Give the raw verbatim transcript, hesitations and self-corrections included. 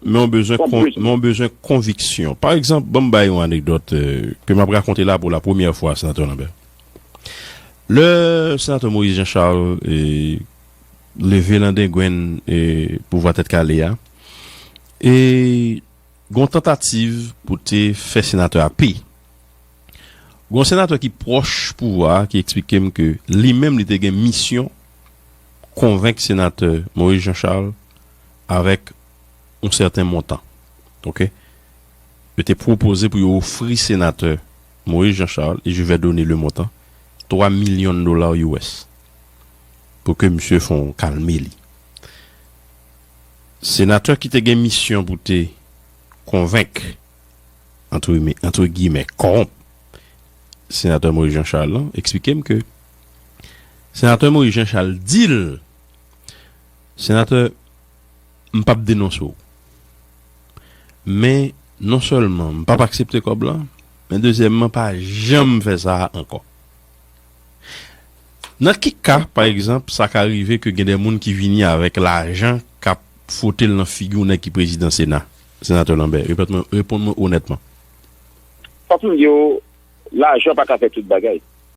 Men w bezwen, men w bezwen konviksyon. Pa egzanp, ban m bay yon anekdòt ke m ap rakonte la pou la premyè fwa, Senatè Lambert. Lè Senatè Moïse Jean Charles leve nan dengwenn pouvwa Tèt Kale a, e gen yon tantativ pou te fè senatè a peye. Gen yon senatè ki pwòch pouvwa a ki eksplike m ke li menm li te gen misyon konvenk Senatè Moïse Jean Charles avèk yon sèten montan. Oke? Yo te pwopoze pou yo ofri Senatè Moïse Jean Charles, et je vais donner le montant, twa milyon dola U S pou ke misye fè yon kalme li. Senatè ki te gen misyon pou te konvenk, antre giymen, kòwonp Senatè Moïse Jean Charles lan, eksplike m ke Senatè Moïse Jean Charles di l, Senatè, m p ap denonse w. Men, non sèlman m p ap aksepte kòb lan, men dezyèmman, pa janm fè sa ankò. Nan ki ka, pa egzanp, sa ka rive ke gen de moun ki vini avèk lajan k ap fwote l nan figi yon nèg ki prezidan Sena? Senatè Lambert, reponn mwen, reponn mwen onètman. Fòk m di w, lajan pa ka fè tout bagay.